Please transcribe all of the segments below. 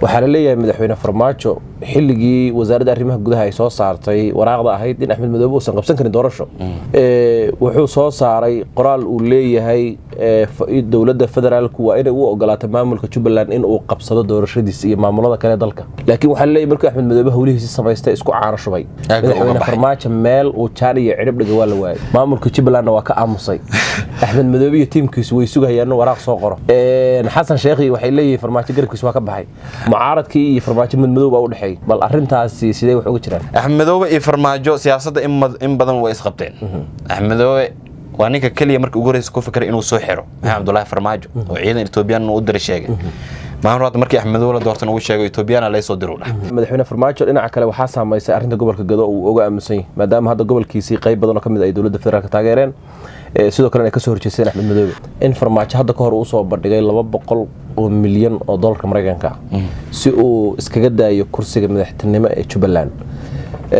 Waxaa la leeyahay Madaxweyne Farmaajo xilligii Wasaaradda Arrimaha Gudaha ay soo saartay waraaqda ahayd in Axmed Madoobe uusan qabsan karin doorasho, wuxuu soo saaray qoraal uu leeyahay dowladda federaalku waa inay u ogolaato maamulka Jubbaland in uu qabsado doorashadiisa iyo maamulada kale dalka. Laakiin waxaa la leeyahay markuu Axmed Madoobe howlihiisi samaystay, isku caano shubay, Madaxweyne Farmaajo meel uu jaan iyo cidhib dhiga waa la waayay. Maamulka Jubbalandna waa ka aamusay. Axmed Madoobe iyo tiimkiisu way sugayaan inuu waraaq soo qoro. Xasan Sheekhi waxay leeyihiin Farmaajo garabkiisa waa ka baxay, mucaaradkii iyo Farmaajo Madmadow baa u dhexeeyay. Bal arrintaasi sidee wax uga jiraan? Axmed Madoobe iyo Farmaajo siyaasadda in badan way isqabteen. Axmed Madoobe waa ninka keliya markii ugu horeysa ku fikiray inuu soo xiro Maxamed Cabdullaahi Farmaajo oo ciidan Etoobiyaan u diray sheegay. Maalin horta markii Axmed Madoobe la doortan uu sheegay Etoobiyana lay soo diru dhah. Madaxweyne Farmaajo dhinaca kale waxaa saamaysay arrinta gobolka Gado uu uga aaminsan yahay, maadaama hadda gobolkiisii qayb badan oo ka mid ay dowladda federaalka taageereen, sidoo kalena ay kasoo horjeesteen Axmed Madoobe. In Farmaajo hadda ka hor uu usoo bandhigay 200 milyan oo dollarka Maraykanka ah si uu iskaga daayo kursiga madaxtinimo ee Jubbaland,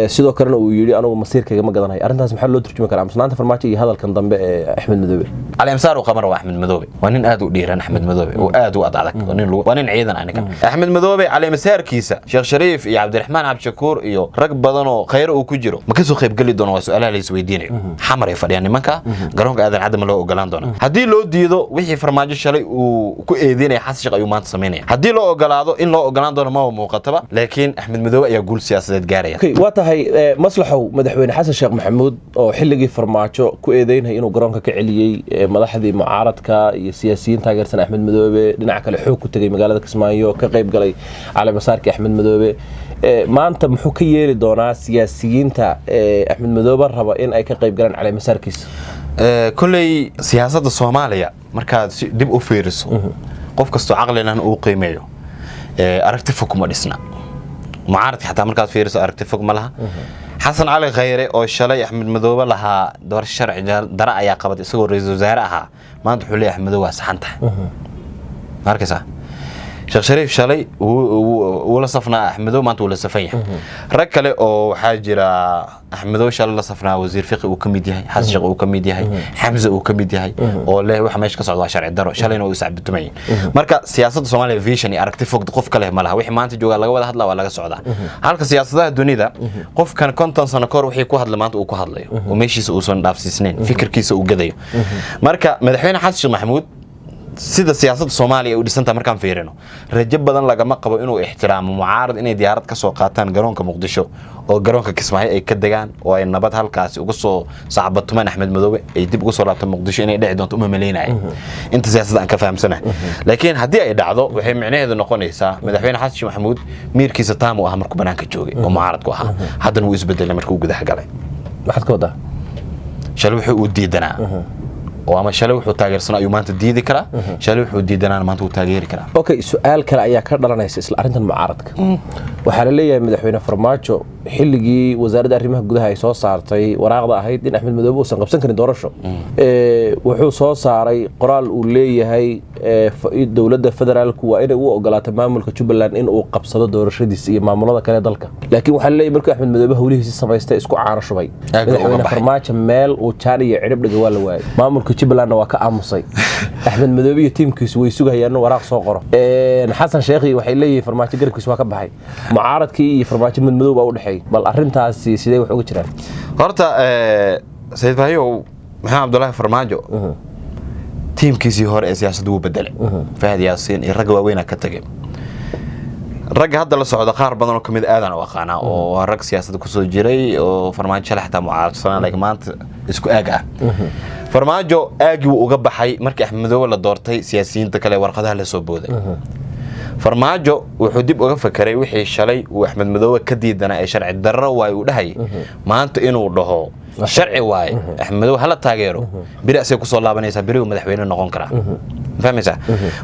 sidoo kalena uu yidhi anugu masiirkayga ma gadanayo, arrintaas maxaa loo turjumi karaa, aamusnaanta Farmaajo iyo hadalkan dambe ee Axmed Madoobe? Cali Amsaar uu qamar waa Axmed Madoobe. Waa nin aad u dhiiran Axmed Madoobe oo aad u ad adag, waa nin ciidan ah ninkan Axmed Madoobe. Cali Amsaarkiisa Sheekh Shariif iyo Cabdiraxmaan Cabdishakuur iyo rag badan oo khayr uu ku jiro ma kasoo qayb geli doono? Waa su'aalaha la isweydiinayo. Xamar ay fadhiyaan nimanka, garoonka Aadan Cadde ma loo ogolaan doona? Haddii loo diido, wixii Farmaajo shalay uu ku eedeynaya Xasan Sheekh ayuu maanta samaynaya. Haddii loo ogolaado, in loo ogolaan doono maba muuqataba, laakiin Axmed Madoobe ayaa guul siyaasadeed gaaraya. Waa tahay Maslaxow. Madaxweyne Xasan Sheekh Maxamuud oo xilligii Farmaajo ku eedeynaya inuu garoonka ka celiyey madaxdii mucaaradka iyo siyaasiyiin taageersan Axmed Madoobe, dhinaca kale xoog ku tegey magaalada Kismaayo, ka qayb galay caleemasaarkii Axmed Madoobe, maanta muxuu ka yeeli doonaa siyaasiyiinta Axmed Madoobe raba in ay ka qayb galaan caleemasaarkiisa? Kolley siyaasadda Soomaaliya markaad si dib u fiiriso, qof kastoo caqlilan uu qiimeeyo, aragti fog kuma dhisna. Mucaaradka xataa markaad fiiriso aragti fog ma laha. Xasan Cali Khayre oo shalay Axmed Madoobe lahaa doorasho sharci dara ayaa qabatay isagoo ra-iisul wasaare ahaa, maanta wuxuu leeyahay Axmed Madoobe waa saxan tahay. Ma arkaysaa? Sheekh Shariif shalay wuu la safnaa Axmedow, maanta wuu la safan yahay. Rag kale oo waxaa jira Axmedow shalay la safnaa, Wasiir Fiqi uu ka mid yahay, Xasan Sheekh uu ka mid yahay, Xamse uu ka mid yahay, oo leh waxa meesha ka socda waa sharci daro, shalayna uu iscabitumayay. Marka siyaasadda Soomaaliya vision iyo aragti fog qof kale ma laha. Wixii maanta joogaa laga wada hadlaa, waa laga socdaa, halka siyaasadaha dunida qofkan 50 sano kahor wixii ku hadla maanta uu ku hadlayo oo meeshiisa uusan dhaafsiisnayn, fikirkiisa uu gadayo. Marka Madaxweyne Xasan Sheekh Maxamuud, sida siyaasadda Soomaaliya ay u dhisantahay markaan fiirino, rajo badan lagama qabo inuu ixtiraamo mucaarad inay diyaarad ka soo qaataan garoonka Muqdisho oo garoonka Kismaayo ay ka degaan oo ay nabad halkaasi uga soo sacbatumaan Axmed Madoobe, ay dib uga soo laabtaan Muqdisho, inay dhici doonto uma malaynaya inta siyaasadda aan ka fahamsanahay. Laakiin haddii ay dhacdo, waxay micnaheedu noqonaysaa Madaxweyne Xasan Sheekh Maxamuud miirkiisa taam uu ahaa markuu banaanka joogay oo mucaaradku ahaa, haddana wuu isbedelay markuu gudaha galay. Maxaad ka wadaa? Shalay wuxuu uu diidanaa oo ama shalay wuxuu taageersanaa ayuu maanta diidi karaa, shalay wuxuu diidanaana maanta wuu taageeri karaa. Okay, su-aal kale ayaa ka dhalanaysa isla arrintan mucaaradka. Waxaa la leeyahay Madaxweyne Farmaajo xilligii Wasaaradda Arrimaha Gudaha ay soo saartay waraaqda ahayd in Axmed Madoobe uusan qabsan karin doorasho, wuxuu soo saaray qoraal uu leeyahay dowladda federaalku waa inay u ogolaato maamulka Jubbaland in uu qabsado doorashadiisa iyo maamulada kale dalka. Laakiin waxaa la leeyahay markuu Axmed Madoobe howlihiisi samaystay, isku caano shubay, Madaxweyne Farmaajo meel uu jaan iyo cidhib dhiga waa la waayay. Maamulka Jubbalandna waa ka aamusay. Axmed Madoobe iyo tiimkiisu way sugayaan inuu waraaq soo qoro. Xasan Sheekhi waxay leeyihiin Farmaajo garabkiisa waa ka baxay, mucaaradkii iyo Farmaajo Madmadow baa u dhexeeyay. Bal arrintaasi sidee wax uga jiraan? Horta Sayid Fahiyow, Maxamed Cabdullaahi Farmaajo tiimkiisii hore ee siyaasadda wuu bedelay. Fahad Yaasiin iyo ragga waaweynaa ka tegay. Ragga hadda la socda qaar badan oo kamid aadan u aqaanaa oo waa rag siyaasadda kusoo jiray oo Farmaajo shalay xataa mucaaradsanaa, laakiin maanta isku aag ah. Farmaajo aagii wuu uga baxay markii Axmed Madoobe la doortay. Siyaasiyiinta kale warqadaha la soo booday, Farmaajo wuxuu dib uga fakeray wixii shalay uu Axmed Madoobe ka diidanaa ee sharci darro waay uu dhahayay, maanta inuu dhaho sharci waaye, Axmed Madoobe hala taageero, beri asay kusoo laabanaysaa, beri uu madaxweyne noqon karaa. Ma fahmaysaa?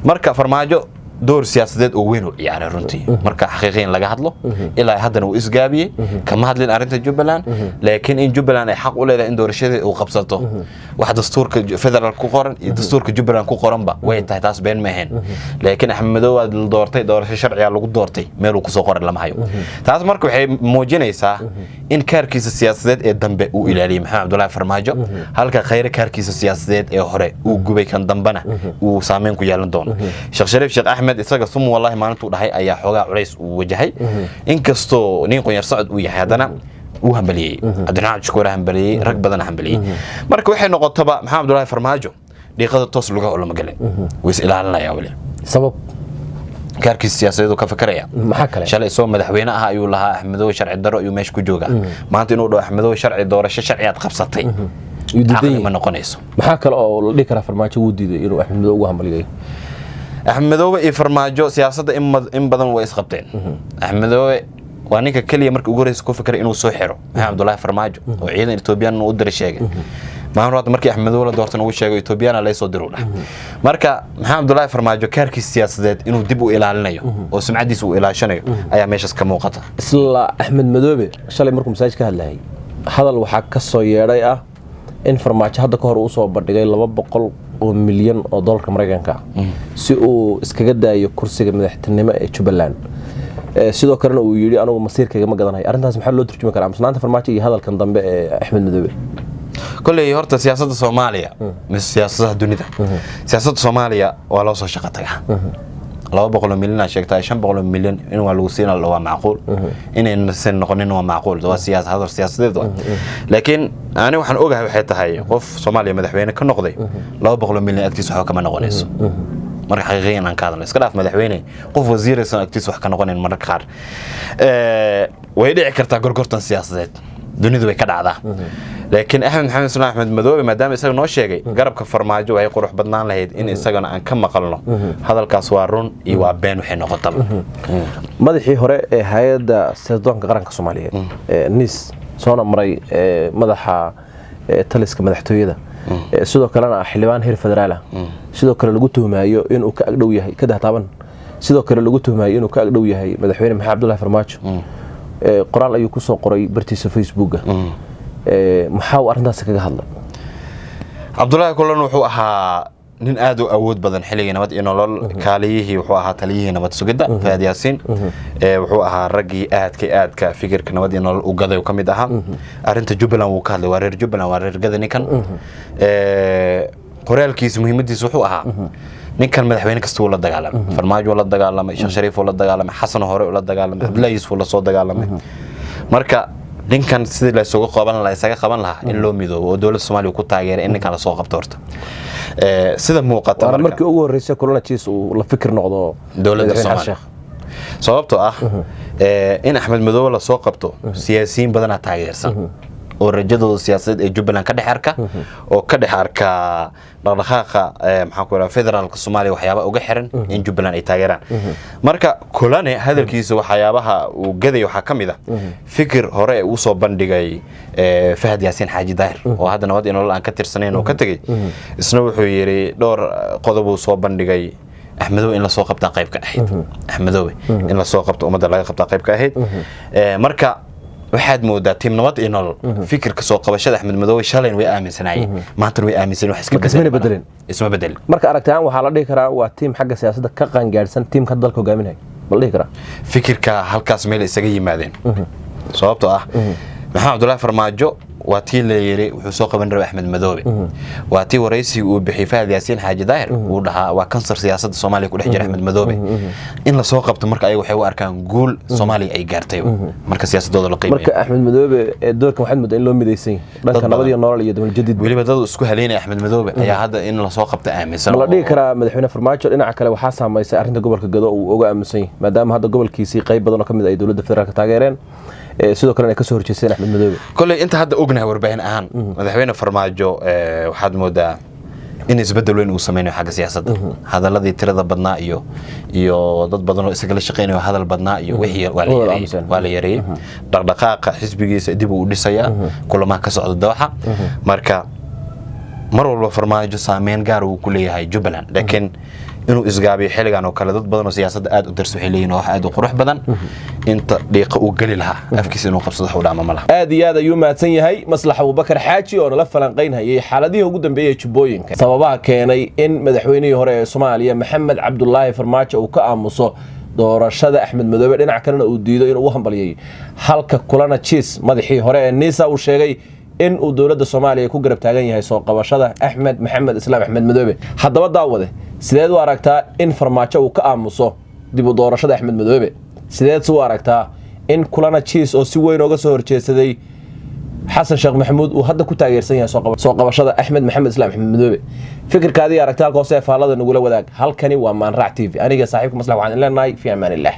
Marka Farmaajo door siyaasadeed oo weyn u ciyaaray runtii marka xaqiiqiyan laga hadlo. Ilaa haddana uu isgaabiyey, kama hadlin arrinta Jubbaland, laakiin in Jubbaland ay xaq u leedahay in doorashadeed uu qabsato, wax dastuurka federal ku qoran iyo dastuurka Jubbaland ku qoranba way tahay, taas been ma ahayn. Laakiin Axmed Madoobe waa la doortay, doorasho sharciga lagu doortay, meel uu kusoo qoray lama hayo. Taas marka waxay muujinaysaa in kaarkiisa siyaasadeed ee dambe uu ilaaliyey Maxamed Cabdullaahi Farmaajo, halka Khayre kaarkiisa siyaasadeed ee hore uu gubay, kan dambena uu saameyn ku yeelan doono. Sheekh Shariif Sheekh Axmed. Axmed isaga sum wallahi maalintuu dhahay ayaa xoogaa culays uu wajahay, inkastoo nin qonyar socod uu yahay, haddana wuu hambaliyey. Cabdiraxmaan Cabdishakuur hambaliyey, rag badan hambaliyey. Marka waxay noqotaba, Maxamed Cabdullaahi Farmaajo dhiiqada toos lugaha ulama gelin, wuu is ilaalinayaa weli. Sabab? Kaarkiisa siyaasadeed uu ka fakaraya. Maxaa kale? Shalay isagoo madaxweyne ah ayuu lahaa Axmedow sharci daro ayuu meesha ku joogaa. Maanta inuu dhaho Axmedow sharci doorasho sharciyaad qabsatay, Yuu diidan caqli ma yahay. noqonayso. Maxaa kale oo la dhihi karaa Farmaajo wuu diiday inuu Axmed Madoobe ugu hambaliyayo? Axmed Madoobe iyo Farmaajo siyaasadda in badan way isqabteen. Axmed Madoobe waa ninka keliya markii ugu horeysa ku fikiray inuu soo xiro Maxamed Cabdullaahi Farmaajo, oo ciidan Etoobiyaan u diray sheegay. Maalin hadda markii Axmed Madoobe la doortan uu sheegay Etoobiyana lay soo diru dhah. Marka Maxamed Cabdullaahi Farmaajo kaarkiisa siyaasadeed inuu dib u ilaalinayo oo sumcadiisa uu ilaashanayo ayaa meeshaas ka muuqata. Isla Axmed Madoobe shalay markuu masaajid ka hadlayay, hadal waxaa ka soo yeedhay ah in Farmaajo hadda ka hor uu soo bandhigay 200 oo milyan oo dollarka Maraykanka ah si uu iskaga daayo kursiga madaxtinimo ee Jubbaland. Sidoo kalena uu yidhi anugu masiirkayga ma gadanayo. Arrintaas maxaa loo turjumi karaa, aamusnaanta Farmaajo iyo hadalkan dambe ee Axmed Madoobe? Kolley horta siyaasadda Soomaaliya mise siyaasadaha dunida, siyaasadda Soomaaliya waa loo soo shaqo tagaa. 200 oo milyan aa sheegtaa, 500 oo milyan in waa lagu siina waa macquul, inaysan noqonin waa macquul, waa siyaas, hadal siyaasadeed waa. Laakiin ani waxaan ogahay waxay tahay qof Soomaaliya madaxweyne ka noqday, 200 oo milyan agtiisa waxba kama noqonayso. Marka xaqiiqiyan aan ka hadalno, iska dhaaf madaxweyne, qof wasiiraysan agtiisa wax ka noqonayn. Mararka qaar way dhici kartaa gorgortan siyaasadeed, dunidu way ka dhacdaa. Laakiin Axmed Maxamed Islaan Axmed Madoobe, maadaama isaga noo sheegay garabka Farmaajo, waxay qurux badnaan lahayd in isagana aan ka maqalno hadalkaas waa run iyo waa been waxay noqotaba. Madaxii hore ee hay-adda sirdoonka qaranka Soomaaliyeed ee NIS, soona maray madaxa taliska madaxtooyada, sidoo kalena ah xildhibaan heer federaal ah, sidoo kale lagu tuhmaayo inuu ka agdhow yahay ka dahtaaban, sidoo kale lagu tuhmaayo inuu ka agdhow yahay madaxweyne Maxamed Cabdullahi Farmaajo, qoraal ayuu kusoo qoray bartiisa Facebooka. Maxaa uu arrintaasi kaga hadlay? Cabdullaahi Kulan wuxuu ahaa nin aad u awood badan xilligii Nabad iyo Nolol. Kaaliyihii wuxuu ahaa taliyihii nabad sugidda Faad Yaasiin. Wuxuu ahaa raggii aadka aadka fikirka Nabad iyo Nolol u gaday ka mid ahaa. Arrinta Jubbaland wuu ka hadlay, waa reer Jubbaland, waa reer gada ninkan. Qoraalkiisa muhiimadiisa wuxuu ahaa ninkan madaxweyne kasta wuu la dagaalamay. Farmaajo wuu la dagaalamay, Sheekh Shariif wuu la dagaalamay, Xasan hore uu la dagaalamay, Cabdullahi Yuusuf wuu la soo dagaalamay. Marka ninkan sidii laysugu qaban lahaa, isaga qaban lahaa in loo midoobo oo dowladda Soomaaliya ku taageeray in ninkan lasoo qabto horta. Sida muuqata waana markii ugu horreysay Kulana Jiis uu la fikir noqdo dowladda madaxweyne Xasan Soomaaliya. Sheekh. Sababtoo ah in Axmed Madoobe lasoo qabto siyaasiyiin badanaa taageersan oo rajadooda siyaasadeed ee Jubbaland ka dhex arka oo ka dhex arka dhaqdhaqaaqa, maxaan ku idhaha, federaalka Soomaaliya waxyaaba uga xiran in Jubbaland ay taageeraan. Marka Kulane hadalkiisa waxyaabaha uu gaday waxaa ka mid ah fikir hore uu soo bandhigay Fahad Yaasiin Xaaji Daahir, oo hadda Nabad iyo Nolol aan ka tirsanayn oo ka tegey. Isna wuxuu yidhi dhowr qodob uu soo bandhigay, Axmedoobe in lasoo qabtaa qayb ka ahayd, Axmedoobe in lasoo qabto, ummadda laga qabtaa qayb ka ahayd. Marka waxaad moodaa tiim Nabad iyo Nolol fikirka soo qabashada Axmed Madoobe shalayn way aaminsanaayeen, maantana way aaminsan, wax iska Marka ismana bedelin bedelin. Isma bedelin. Marka aragti ahaan waxaa la dhihi karaa waa tiim xagga siyaasadda ka qaangaadhsan tiimka dalka hogaaminaya, ma la dhihi karaa? Fikirka halkaas meel isaga yimaadeen, sababtoo ah Maxamed Cabdullaahi Farmaajo waa tii la yiri wuxuu soo qaban rabay Axmed Madoobe, waa tii waraysiga uu bixiyey Fahad Yaasiin Xaaji Daahir uu dhahaa waa kansar siyaasadda Soomaaliya ku dhex jira Axmed Madoobe in lasoo qabto. Marka ayaga waxay u arkaan guul Soomaaliya ay gaartay marka siyaasadooda la qiimeeyo. Marka Axmed Madoobe ee doorkan waxaad moodaa in loo midaysan yahay dhanka Dad Nabad iyo badan. Nolol iyo Dowlad Jadiid. Weliba dad isku haleynaya Axmed Madoobe ayaa hadda in lasoo qabta aaminsan. Ma la dhihi karaa madaxweyne Farmaajo dhinaca kale waxaa saamaysay arrinta gobolka Gado uu uga aaminsan yahay, maadaama hadda gobolkiisii qayb badan oo ka mid ah ay dowladda federaalka taageereen, sidoo kalena ay kasoo horjeesteen Axmed Madoobe? Kolley inta hadda ognahay warbaahin ahaan, madaxweyne Farmaajo waxaad moodaa in isbedel weyn uu sameynayo xagga siyaasadda. Hadaladii tirada badnaa iyo dad badan oo isaga la shaqeynayo hadal badnaa iyo wixii waa la Wada yareeyey. aamusan. Waa la yareeyey. Dhaqdhaqaaqa xisbigiisa dib uu u dhisayaa, kulamaha ka socda Dooxa. Marka mar walba Farmaajo saameyn gaar uu ku leeyahay Jubbaland, laakiin inuu isgaabiyo xilligan oo kale, dad badan oo siyaasadda aad u darso waxay leeyihin wax aad u qurux badan inta dhiiqa uu geli lahaa afkiisa inuu qabsado wax u dhaama ma laha. Aad iyo aad ayuu mahadsan yahay Maslax Abuubakar Xaaji oo nala falanqaynhayay xaaladihii ugu dambeeyey Jubbooyinka, sababaha keenay in madaxweynihii hore ee Soomaaliya Maxamed Cabdulaahi Farmaajo uu ka aamuso doorashada Axmed Madoobe, dhinac kalena uu diido inuu u hambalyeeyo, halka Kulana Jiis madaxii hore ee NISA uu sheegay In uu dowladda Soomaaliya ku garab taagan yahay soo qabashada Axmed Maxamed Islaam, Axmed Madoobe. Haddaba daawade, sideed u aragtaa in Farmaajo uu ka aamuso dib u doorashada Axmed Madoobe? Sideed u aragtaa in Kulana Jiis oo si weyn ooga soo horjeedsaday Xasan Sheekh Maxamuud uu hadda ku taageersan yahay soo qabashada Axmed Maxamed Islaam, Axmed Madoobe? Fikirkaadii aragta halka hoose ee faallada nagula wadaag. Halkani waa Maanraac TV. Aniga saaxiibka Maslax waxaan leenahay fi amaan illah.